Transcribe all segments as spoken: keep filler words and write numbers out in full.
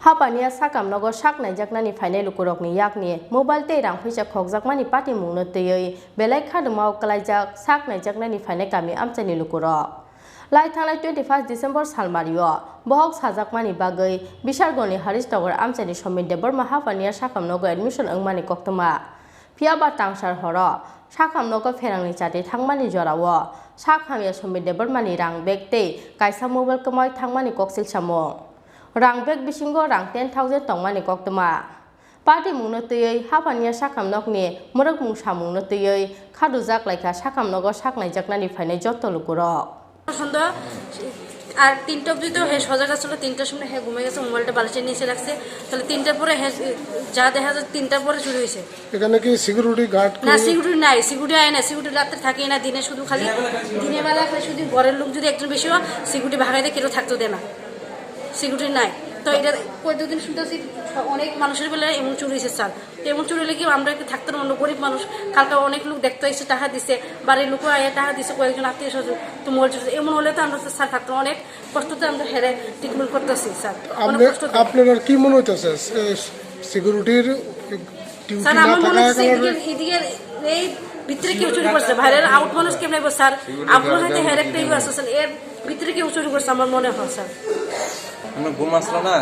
Hapania sakam nogo sak naijaknani phainai lukurokni yakni mobile tei rang phaisa khokjakmani patimungno twiwi belai khadumao kwlaijak sak naijaknani phainai kami amchaini lukurok. Lai thangnai twenty first December salmario bohok sajakmani bagwi Bishargolni Harishnagar amchaini Somit Debbarma Hapania sakam nogo admission wngmani koktwma. Phiya ba tangsar horo sakam nogo pherangni chati thangmani jorao sak hamya Somit Debbarmani rang bag tei kaisa mobile kwmawi thangmani koksil samung. Rang bag bisingo rang ten thousand tongmani koktwma. Patimungno twiwi Hapania sakam nokni mwrwkmung samungno twiwi khadujak laikha sakam nogo sak naijaknani phainai joto lukurok. সন্ধ্যা আর তিনটা অবধি তো হে সজাগ আসলো, তিনটার সময় হে ঘুমিয়ে গেছে, মোবাইলটা বালিশের নিচে রাখছে। তাহলে তিনটার পরে হে যা দেখা যায়, তিনটার পরে চুরি হয়েছে। এখানে কি সিকিউরিটি গার্ড? না, সিকিউরিটি নাই, সিকিউরিটি আয় না, সিকিউরিটি রাত্রে থাকে না, দিনে শুধু খালি দিনের বেলা খালি শুধু ঘরের লোক যদি একজন বেশি হয়, সিকিউরিটি ভাগাইতে কেউ থাকতো দেয় না, সিকিউরিটি নাই। তো এটা কয়েক দুদিন শুনতেছি অনেক মানুষের বেলায় এমন চুরি হয়েছে স্যার। এমন চুরি লেগে আমরা একটু থাকতে পারবো না, গরিব মানুষ। কালকে অনেক লোক দেখতে এসে টাকা দিছে, বাড়ির লোকও আয়া টাকা দিছে, কয়েকজন আত্মীয় স্বজন। তো মোবাইল চুরি, এমন হলে তো আমরা তো স্যার থাকতে অনেক কষ্টতে আমরা হেরে ট্রিটমেন্ট করতেছি স্যার, অনেক আপনি কষ্ট। আপনার কি মনে হইতেছে, এ, সিকিউরিটির ডিউটি স্যার, না আমার মনে থাকার হচ্ছে কারণে? এদিকে, এদিকে এই ভিতরে কেউ চুরি করছে, বাইরের আউট মানুষ কেমনে করছে স্যার? আপনার হয়তো হেরে একটা ইয়ে আছে স্যার, এর ভিতরে কেউ চুরি করছে আমার মনে হয় স্যার। আমি ঘুম আসলো না,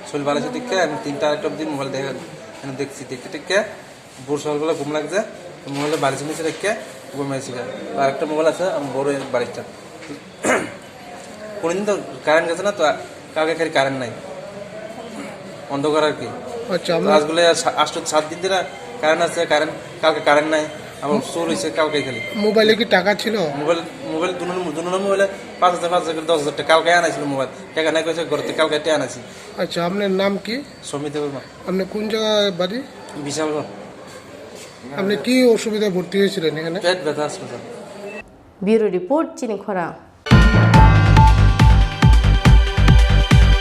শরীর ভালো আছে দেখে আমি তিনটা আড়াইটা অবধি মোবাইল দেখে, মানে দেখছি, দেখতে দেখতে ভোর সকালবেলা ঘুম লাগছে, তো মোবাইলটা বালিশের নিচে রেখে ঘুমাইছি। আর একটা মোবাইল আছে, আমি বড় বালিশটা। কোনোদিন তো কারেন্ট গেছে না, তো কালকে খালি কারেন্ট নাই, অন্ধকার আর কি। আচ্ছা, তো আমরা আজগুলো সা-, আষ্ট সাত দিন ধরে কারেন্ট আছে, কারেন্ট, কালকে কারেন্ট নাই, আমার চুর হয়েছে কালকে খালি। মোবাইলে কি টাকা ছিল? মোবাইল, মোবাইল দুনো, দুনো মোবাইলে পাঁচ হাজার, পাঁচ হাজার করে দশ হাজার টাকা কালকে আনাইছিল মোবাইল, টাকা নাই কইছে, ঘর থেকে কালকে টাকা আনাইছি। আচ্ছা, আপনার নাম কি? সমিত দেববর্মা। আপনি কোন জায়গায় বাড়ি? বিশালগড়। আপনি কি অসুবিধায় ভর্তি হয়েছিলেন এখানে? পেট ব্যথা আসলো sir. Bureau report, Chini Khorang.